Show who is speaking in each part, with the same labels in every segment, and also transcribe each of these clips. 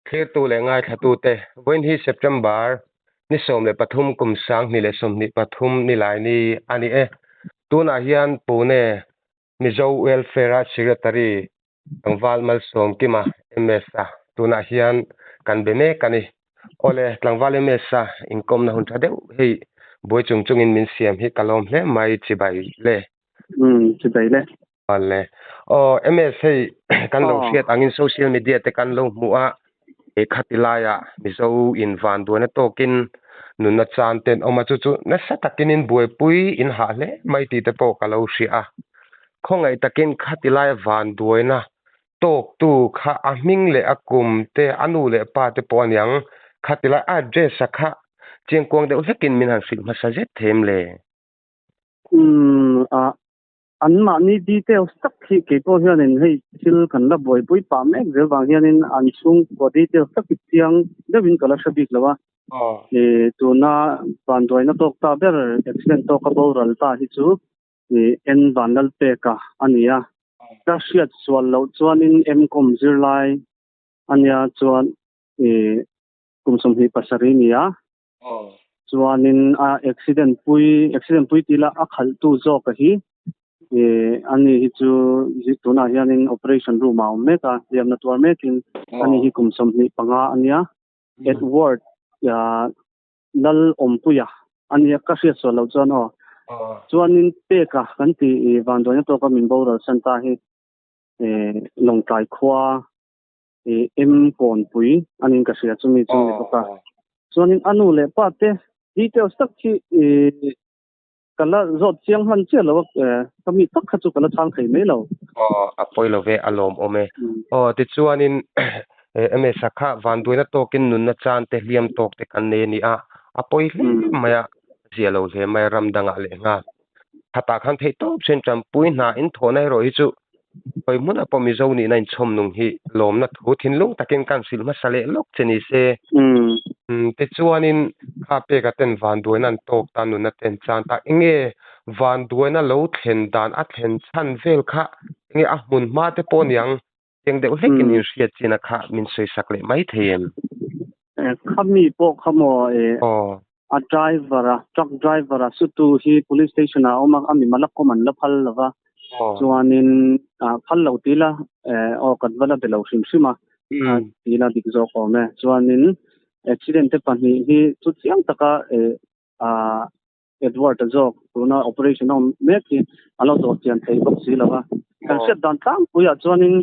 Speaker 1: Thlirtu leh ngaithlatute, vawiin hi September ni 13 kum 2023 Nilaini a ni e. Tunah hian Pune Mizo Welfare-a Secretary Tlangval Malsawmkima, MS-a, tunah hian kan be mek a ni. Awle, Tlangval MS-a inkawmna hun tha deuh hei buai chung chungin min siam hi ka lawm hle mai chibai le.
Speaker 2: Umm, chibai le.
Speaker 1: Awle. Aw, MS hei kan lo hriat angin social media te kan lo hmuh a, he khati laiah Mizo in vanduaina tawkin nunna chan te an awm a, chu chu nasa takin in buaipui in hah hle mai tih te pawh ka lo hria a. Khawngaih takin khati laia vanduaina tawktu kha a hming leh a kum te, a nu leh pa te pawh a niang, khati lai address a kha chiangkuang deuh hlekin min han hrilh hmasa zet thei em le?
Speaker 2: Umm, a An mahni details tak hi kei pawh hianin hei thil kan la buaipui pah mek zel vang hianin an chhungkua details tak hi chiang deuhin ka la hre bik lo a. Tuna vanduaina tawk ta ber accident tawka boral ta hi chu N Vanlalpeka a ni a. Ka hriat sual loh chuanin M-Com zirlai a nia chuan kum 27 ni a. Chuanin a accident pui accident pui tih lah a khalhtu zawk a hi ih ani hi chu tunah hianin operation room ah a awm mek a hliamna tuar mekin ani hi kum 25 a nia Edward ah Lal Awmpuia a nia ka hriat sual loh chuan aw chuanin peka kan tih ih vanduaina tawka min boral san ta hi ih Lawngtlai khua ih M Kawnpui a niin ka hria chumi chu ni bawk a. Chuanin a nu leh pa te details tak hi ih ka la zawt chiang hman chiah lo a ka mi tak kha chu ka la chhang thei mai lo.
Speaker 1: Aw a pawi lo ve a lawmawm e. Aw tichuanin MS-a kha vanduaina tawkin nunna chan te hliam tawk te kan nei a ni a, a pawi hle mai a, zia lo hle mai a ram dangah leh nghal. Khatah khan theih tawp chuan tanpui hna in thawhna erawh hi chu hawi hmunah pawh Mizo nihna inchhawm nung hi lawmna thu thinlung takin kan hrilh hmasa leh lawk che ni se. Tichuanin kha peka ten vanduaina an tawk ta nunna ten chan ta enge vanduaina lo thlen dan a thlen chhan vel kha enge a hmun hma te pawh niang chiang deuh hlekin inhriat chin a kha min sawisak leh mai thei em?
Speaker 2: Khami pawh kha maw a driver a truck driver a sutu hi police station ah a awm a a mimal a kawm an la phal lo va chuanin phal lo ti la aw kan va la be lo hrim hrim a ti la dik zawk awm e chuanin accident te pahnih hi chu chiang taka Edward a zawk tuna operation a awm mek hi a lo zawh chian thei bawk si lo a. Kan hriat dan tlangpuiah chuanin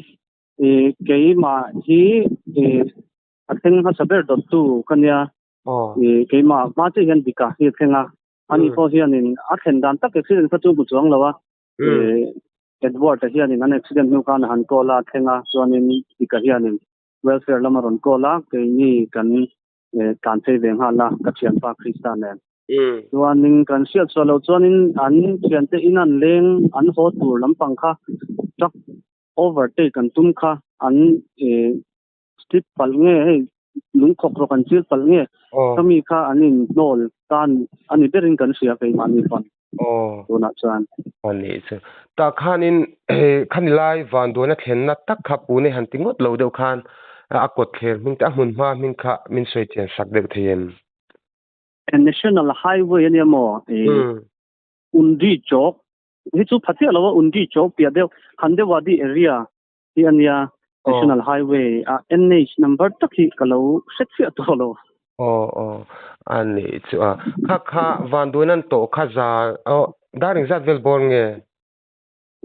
Speaker 2: ih keimah hi ih a thleng hmasa ber dawttu ka nia. Ih keimah hma chiah hian Dika hi a thleng a. Ani pawh hianin a thlen dan tak accident kha chu hmu chuang lo a. Ih Edward a hianin an accident hnu khan a han call a, a thleng a chuanin Dika hianin welfare lam a rawn call a, keini kan tlan phei ve nghal a, ka thianpa Krista nen. Chuanin kan hriat chhuah loh chuanin an thiante in an leng an haw tur lampang kha truck overtake an tum kha an slip palh nge hei lungkhawk rawk an chil palh nge khami kha an in hnawl tan a ni berin kan hria keimahni pawn tunah chuan.
Speaker 1: A nih chu. Tah khanin khani lai vanduaina thlenna tak kha Pune han ti ngawt lo deuh khan a kawt thler hming te a hmun hma hming kha min sawi chian sak deuh thei em?
Speaker 2: National Highway a nia maw? Undi Chowk hi chu pha chiah lo a, Undi Chowk piah deuh Handewadi area hi a nia National Highway a NH number tak hi ka lo hre chiah tawh lo.
Speaker 1: Aw aw a nih chu a. Kha kha vanduainan tawh kha za aw dar engzat vel bawr nge?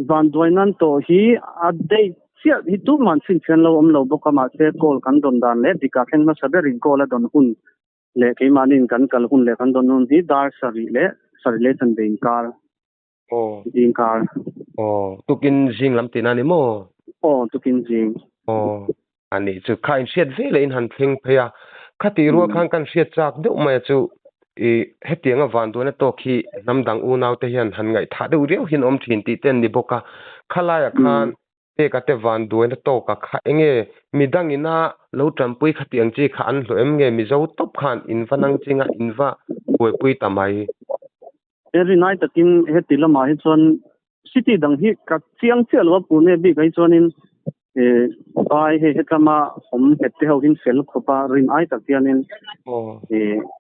Speaker 2: Vanduainan tawh hi a date chiah hi tumah chhinchhian lo awm lo bawk a mahse call kan dawn dan leh dikah thleng hmasa berin call a dawn hun leh keimahniin kan kal hun leh kan dawn hun hi dar sarih leh sarih leh chanve inkar
Speaker 1: Aw.
Speaker 2: Zingkar.
Speaker 1: Aw, tukin zing lam tihna a ni maw?
Speaker 2: Aw, tukin zing.
Speaker 1: Aw, a nih chu. Kha inhriat ve leh in han thleng phei a. Khatih rual khan kan hriat chak deuh mai a chu. I hetianga vanduaina tawk hi hnam dang unaute hian han ngaihthah deuh riau hian awm thin tih te an ni bawk a. Khalaiah khan Peka te vanduaina tawka kha enge midangina lo tanpui khati ang chi kha an hlawh em nge Mizo tawp khan in va nang chinga in va buaipui ta mai.
Speaker 2: He rinai takin heti lamah hi chuan city dang hi ka chiang chiah lo a, Pune bikah hi chuanin vai hei hetlama awm nghet te ho hin fel khawp a, rin ai tak hianin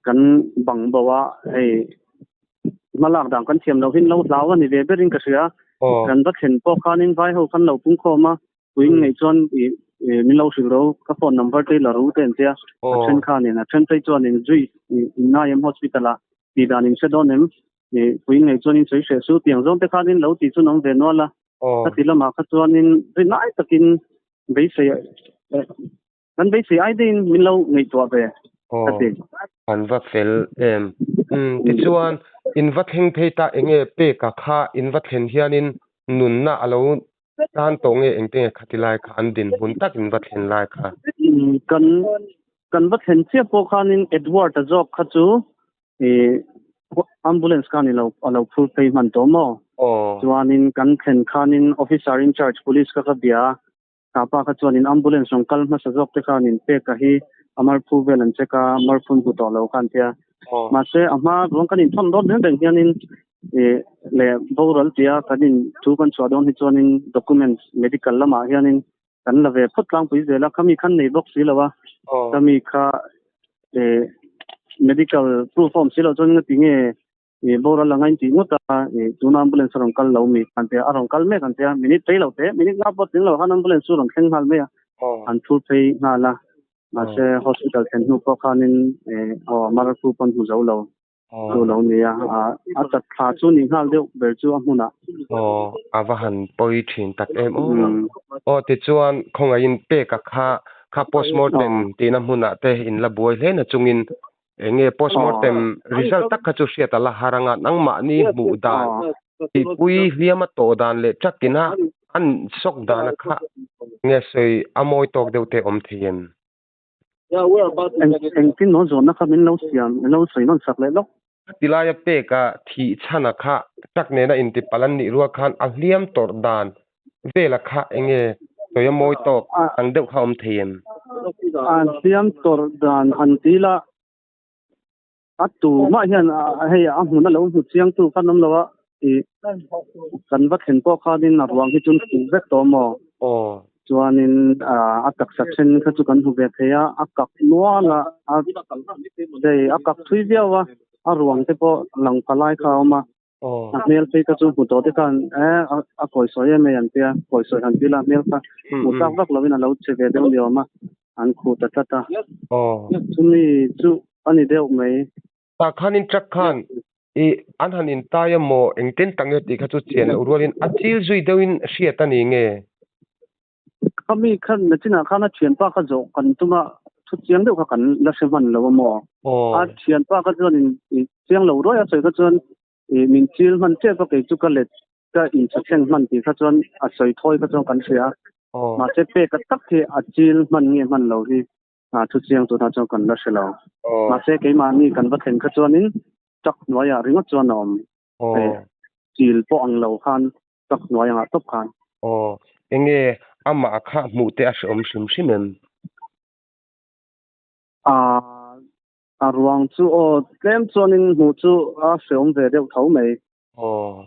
Speaker 2: kan bang bo a, hei hma lak dan kan thiam loh hin lo hlau a ni ve berin ka hria. Kan va thlen pawh khanin vai ho khan lo pung khawm a, puiin ngei chuan min lo hrilh ro, ka phone number te la ru te an tia. A then khanin a then phei chuanin zui in ngai em hospital ah tih dan in hre dawn em, puiin ngei chuanin sawi hreh su tiang zawng te khanin lo tih chu an awm ve nual a. Ka ti lamah kha chuanin rinai takin beisei Kan beisei ai deuhin min lo ngaihtuah ve ka ti.
Speaker 1: An va fel em. Umm tichuan in va thleng phei ta enge peka kha in va thlen hianin nunna a lo tan tawh nge engte nge khati lai kha an dinhmun tak in va thlen lai kha.
Speaker 2: Kan kan va thlen chiah pawh khanin Edward-a zawk kha chu ih ambulance khan ilo a lo phur phei hman tawh maw? Chuanin kan thlen khanin officer in charge police kha ka bia a, Kapa kha chuanin ambulance rawn kal hmasa zawk te khanin Peka hi a marphu vel an check a, marphun hmu tawh lo kha an tia. Mahse a hma ruang kan inthawn dawn reng reng hianin ih leh boral tia kan in thu kan chhuah dawn hi chuanin documents medical lamah hianin kan la ve phawt tlangpui zel a, khami khan nei bawk si lo a, khami kha ih medical proof a awm si loh chuan nga ti nge Ih boral anga in tih ngawt a, ih tuna ambulance a rawn kal lo mi an tia, a rawn kal mek an tia, minute phei lo te, minute nga pawh tling lo khan ambulance chu a rawn thleng nghal mai a, an thur phei nghal a, mahse hospital thlen hnu pawh khanin ih aw Maraphu pawn hmu zo lo chu lo ni a, a chat thla chu ni nghal deuh ber chu a hmunah.
Speaker 1: Aw a va han pawi thin tak em aw. Aw tichuan khawngaihin peka kha kha postmortem tihna hmunah te in la buai hle na chungin Enge postmortem result tak kha chu hriat a la har anga nangmahni hmuh dan tihpui hliam a tawh dan leh trakina an sawk dana kha nge sawi a mawi tawk deuh te awm thei em?
Speaker 2: Engtin maw zawnna kha min lo siam, min lo sawi nawn sak leh lawk.
Speaker 1: Tilaia peka thih chhana kha trak nena intipalh an nih rual khan a hliam tawrh dan Vela kha enge sawi a mawi tawk ang deuh kha awm thei em?
Speaker 2: A hliam tawrh dan han ti la, a tumah hian hei a hmun a lo hmu chiang tu khan awm lo a, ih kan va thlen pawh khanin a ruang hi chun fuh vek tawh maw? Chuanin a taksa then kha chu kan hmu ve thei a, a kak nual a, hei a kak thui viau a, a ruang te pawh lang pha lai kha a awm a. A hmel phei kha chu hmu tawh te khan e a kawisawi em ei an tia, kawisawi han ti la hmel kha hmuh tlak vak lovin a lo che ve deuh ni awm a, an khuh ta tlat a. Chumi chu a ni deuh mai.
Speaker 1: Tah khanin truck khan i an han intai a maw engtin tak nge tih kha chu chian loh rualin a chil zui deuhin hriat a ni nge?
Speaker 2: Khami khan nachinah khan a thianpa kha zawh kan tum a, thu chiang deuh kha kan la hre hman lo a maw? A thianpa kha chuan in chiang lo ruai a sawi kha chuan ih min chil hman tep a kei chu ka let ka inchhe thleng hman tih kha chuan a sawi thawi kha chuan kan hria a. Mahse peka tak hi a chil hman nge hman lo hi thu chiang tunah chuan kan la hre lo. Mahse keimahni kan va thlen kha chuanin truck hnuaiah ringawt chuan a awm. Chil pawh ang lo khan Tak hnuai angah tawp khan.
Speaker 1: Aw, enge amah kha hmuh te a hreawm hrim hrim em?
Speaker 2: Aaa, a ruang chu aw, tlem chuanin hmuh chu a hreawm ve deuh tho mai.
Speaker 1: Aw,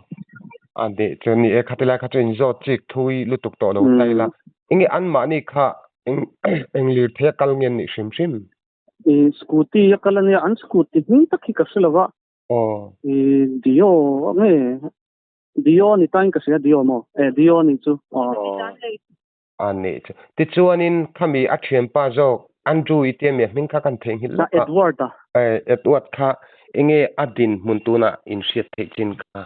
Speaker 1: a deh chu ni e, khati lai kha chu inzawt chik thui lutuk tawh lo ta ila. Enge anmahni kha eng eng lirthei a kal nge an nih hrim hrim?
Speaker 2: I scooty a kal ania, an scooty hming tak hi ka hre lo va.
Speaker 1: Aw.
Speaker 2: I Dio nge Dio ni tain ka hria Dio maw? E Dio ni chu aw.
Speaker 1: A nih chu. Tichuanin khami a thianpa zawk Andrew i tia mi a hming kha kan theihnghilh lawk
Speaker 2: a. Edward a.
Speaker 1: E Edward kha enge a dinhmun tunah in hriat theih chin kha?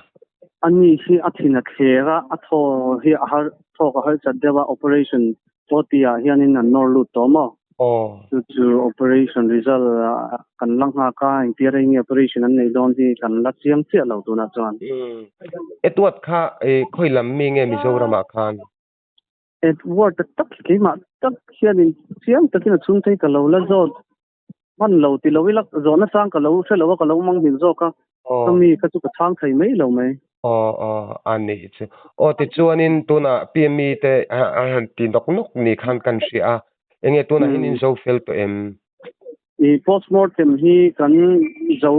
Speaker 2: Ani hi a thin a thler a, a thaw hi a har thawk a harsat deuh a, operation OT ah hianin an nawr lut tawh maw?
Speaker 1: Aw.
Speaker 2: Chu chu operation result kan la nghak a, engtia rei nge operation an neih dawn hi kan la chiang chiah lo tunah chuan.
Speaker 1: Umm. Edward kha khawi lam mi nge Mizoramah khan?
Speaker 2: Edward tak keimah tak hianin chiang takin a chhung thei ka lo la zawt. Hman lo ti lo ila zawhna chang ka lo hre lo a, ka lo mang hmel zawk a, ka mi kha chu ka chhang thei mai lo mai.
Speaker 1: Aw aw a nih chu. Aw tichuanin tunah PME te a han ti nawk nawk ni khan kan hria a, enge tunah hian in zo fel tawh em?
Speaker 2: I postmortem hi kan zo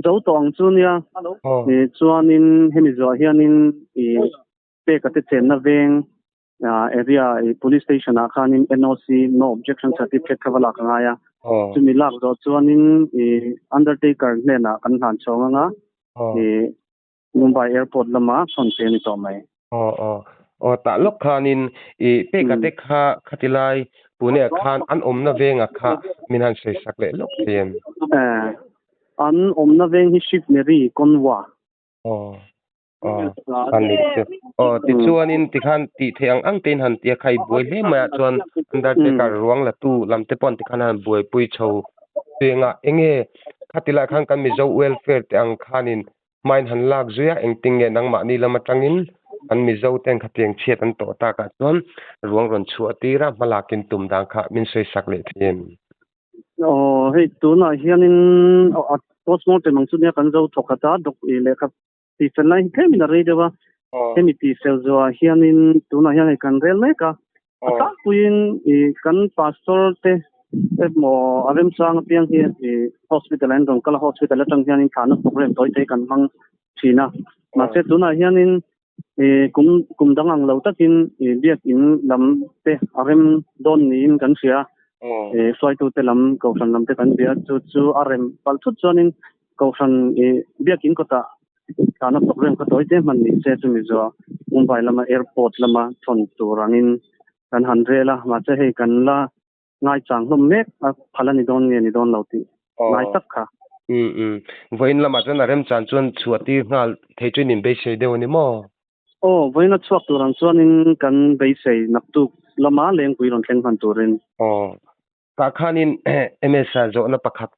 Speaker 2: zo tawh ang chu nia, chuanin hemi zuah hianin i peka te chenna veng area police station ah khanin NOC no objection certificate kha va lak a ngai a chumi lak zawh chuanin i undertaker hnenah kan hlan chhawng anga i Mumbai airport lama thawn che a ni tawh mai.
Speaker 1: Aw aw aw tah lawk khanin i peka te kha khati lai Pune ah khan an awmna venga kha min han sawi sak leh lawk thei em?
Speaker 2: An awmna veng hi Shivneri Konwa.
Speaker 1: Aw Aw, a nih chu. Aw, tichuanin tikhan tih theih ang ang tein han tia kha i buai hle mai ah chuan undertaker ruang la tu lam te pawh tikhan han buaipui chho cheng a. Enge khati lai khan kan Mizo welfare te ang khanin hmain han lak zui a, engtin nge nangmahni lam atangin kan Mizo ten khatiang chhiat an tawh takah chuan ruang rawn chhuah tir a, hmalakin tum dan kha min sawi sak leh thei em?
Speaker 2: Aw, hei tunah hianin postmortem ang chu nia kan zo thawk khat a, doc lehkha Tihfel lai hi tlemin a rei deuh a, hemi tihfel zuah hianin tunah hian hei kan rel mek a, a tlangpuiin ih kan pastor te emaw a remchang apiang hi ih hospital ah an rawn kal a, hospital atang hianin thlahna program tawi te hi kan hmang thin a, mahse tunah hianin ih kum kum dang ang lo takin ih biakin lam te a rem dawn niin kan hria a, ih hruaitute lam kohhran lam te kan bia a, chu chu a rem palh thut chuanin Kohhran i biakin kawtah thlahna program kha tawi te hman ni se chumi zuah Mumbai lama airport lama thawn tur angin kan han rel a, mahse hei kan la ngaichang hlawm mek a, phal a ni dawn nge ni dawn lo tih ngai tak kha.
Speaker 1: Umm umm. Vawiin lamah chuan a remchan chuan chhuah tir nghal thei chu in inbeisei deuh a ni maw?
Speaker 2: Aw, vawiin a chhuak tur ang chuanin kan beisei naktuk lama lengpui rawn thleng hman turin.
Speaker 1: Aw. Tah khanin MS-a zawhna pakhat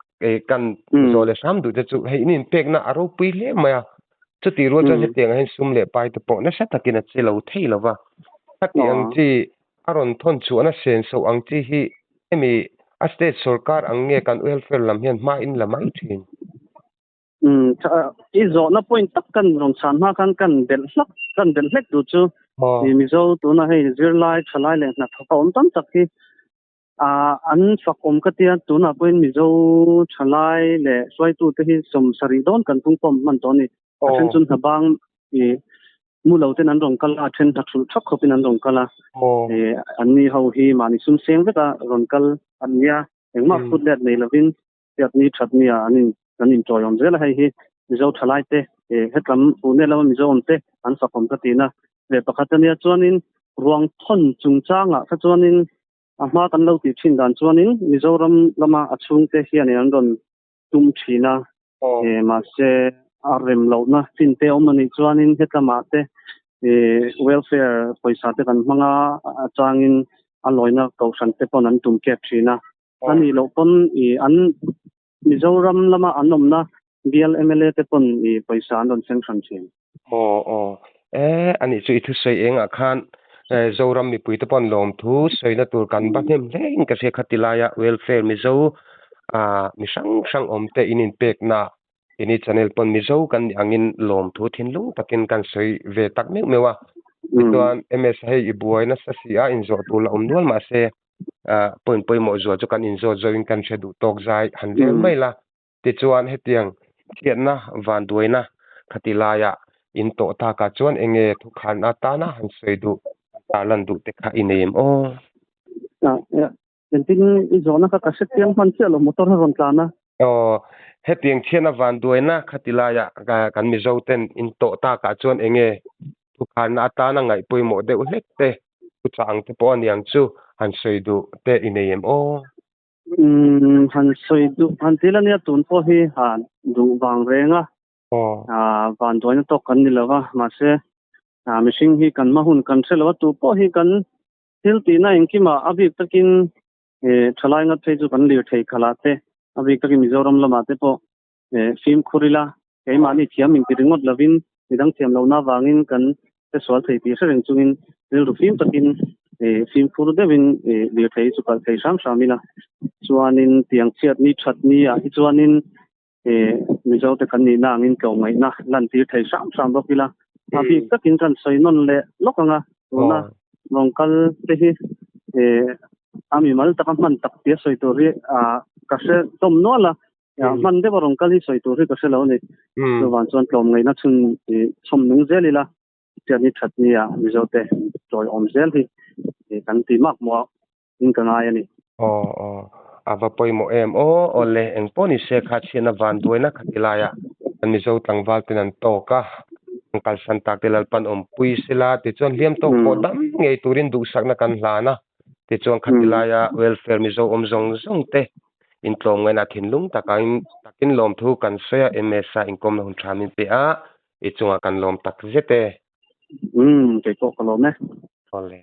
Speaker 1: kan zawh leh hram duh te chu hei in inpekna a ropui hle mai a, chutih rual chuan hetiangah hian sum leh pai te pawh nasa takin a che lo thei lo va. Khati ang chi a rawn thawn chhuahna senso ang chi hi hemi a state sorkar ang nge kan welfare lam hian hma in la mai thin.
Speaker 2: I zawhna point tak kan rawn chhan hma khan kan belh hlak kan belh hlek duh chu Mizo tuna hei zirlai thalai leh hnathawk a awm tam tak hi Ah an fak awm ka tia, tunah pawhin Mizo thalai leh hruaitute hi 70 dawn kan pungkhawm hman tawh a ni. A then chu hna bang ih mu lo ten an rawn kal a, a then hna thulh thak khawpin an rawn kal a. Ih anni ho hi mahni sum seng veka rawn kal an nia, engmah phut let nei lovin Hriatni thatni ah an in kan intawiawm zel a, hei hi Mizo thalai te eh hetlam Pune lama Mizo awm te an fakawm ka tina leh pakhat ania chuanin ruang thawn chungchangah kha chuanin a hma kan lo tih thin dan chuanin Mizoram lama a chhungte hianin an rawn tum thin a eh mahse a rem lohna chin te awm anih chuanin hetlamah te eh welfare pawisa te kan hmang a atangin a lawina kohhran te pawn an tum kep thin a. A nih loh pawn i an Mizoram lama an awmna bial mla te pawn i pawisa an rawn seng hran thin.
Speaker 1: Aw aw. E a nih chu i thusawi engah khan Zoram mipui te pawn lawmthu sawina tur kan va hnem hle in ka hria kha ti laia welfare Mizo ah mi hrang hrang awm te in inpekna ini channel pawn Mizo kan nih angin lawmthu thinlung takin kan sawi ve tak meuh meuh a. Tichuan MS hei i buai nasa si a inzawh tur la awm nual mahse point pawimawh zual chu kan inzawt zawhin kan hre duh tawk zai han rel mai la. Tichuan hetiang chhiatna vanduaina khati laia in tawh takah chuan enge thukhan atana han sawi duh tarlan duh te kha i nei em aw?
Speaker 2: Engtin i zawhna kha ka hre chiang hman chiah lo motor a rawn tlan a.
Speaker 1: Aw, hetiang chhiatna vanduaina khati laia kan Mizo ten in tawh takah chuan enge thukhanna atana ngaih pawimawh deuh hlek te Thuchah ang te pawh a niang chu han sawi duh te i nei em aw?
Speaker 2: Umm han sawi duh han ti la nia tun pawh hi han duh vang reng a, vanduaina tawk kan ni lo va, mahse mihring hi kan hma hun kan hre lo a, tu pawh hi kan thil tihna engkimah a bik takin thalai ngat phei chu kan lir thei khalah te, a bik takin Mizoram lamah te pawh Fimkhur ila, keimahni thiam inti ringawt lovin midang thiam lohna avangin kan hresual thei tih hre reng chungin rilru fim takin fimkhur deuhin lirthei chu kalh thei hram hram ila. Chuanin tiang chhiat ni that ni ah hi chuanin eh Mizo te kan nihna angin tlawmngaihna lantir thei hram hram bawk ila. A bik takin kan sawi nawn leh lawk ang a, tuna rawn kal te hi eh a mimal taka hman tak tia sawi tur hi ah ka hre hlawm nual a. Hman deuh a rawn kal hi sawi tur hi ka hre lo a ni. Chuvang chuan tlawmngaihna chhun chhawm nung zel ila. Chhiat ni that ni ah Mizo te chawi awm zel hi kan ti mak maw in ka ngai a ni.
Speaker 1: Aw aw a va pawimawh em aw aw le eng pawh ni se kha chhiatna van duaina kha ti laia kan Mizo tlangval ten an tawk a an kalsan tak te Lalpan awmpui sela tichuan hliam tawk pawh dam ngei turin duhsakna kan hlan a tichuan kha ti laia welfare Mizo awm zawng zawng te intlawmngaihna thinlung takin takin lawmthu kan sawi a MS-a inkawmna hun tha min pe a I chungah kan lawm tak zet e.
Speaker 2: Umm, kei pawh ka lawm e.
Speaker 1: Awle.